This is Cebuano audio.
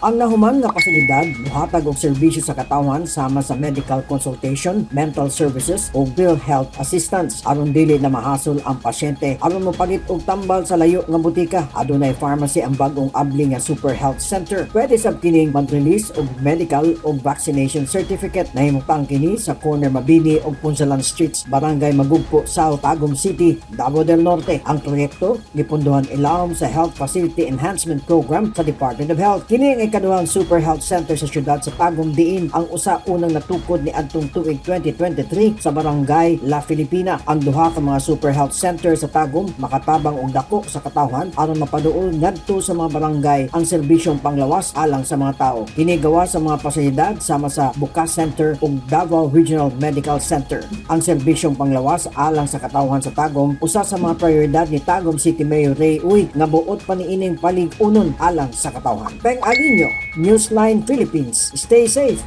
Ang nahuman nga pasilidad muhatag og serbisyo sa katawhan sama sa medical consultation, mental services ug health assistance aron dili na mahasol ang pasyente aron mopalit og tambal sa layo nga botika. Adunay pharmacy ang bag-ong abli nga Super Health Center. Pwede sab kining mag-release og medical ug vaccination certificate. Nahimutang kini sa corner Mabini ug Punzalan Streets, Barangay Magugpo South, Tagum City, Davao del Norte. Ang proyekto gipondohan ilawom sa Health Facility Enhancement Program sa Department of Health. Kini ang ikaduhang Super Health Center sa syudad sa Tagum diin ang usa unang natukod ni adtong tuig 2023 sa Barangay La Filipina. Ang duha ka mga Super Health Center sa Tagum makatabang og dako sa katawhan aron mapaduol ngadto sa mga barangay ang serbisyong panglawas alang sa mga tao. Kini gawa sa mga pasilidad sama sa Bukas Center ug Davao Regional Medical Center. Ang serbisyong panglawas alang sa katawhan sa Tagum usa sa mga prioridad ni Tagum City Mayor Ray Uy nga buot pa niining palig-unon alang sa katawhan. Peng Alinio, Newsline Philippines. Stay safe.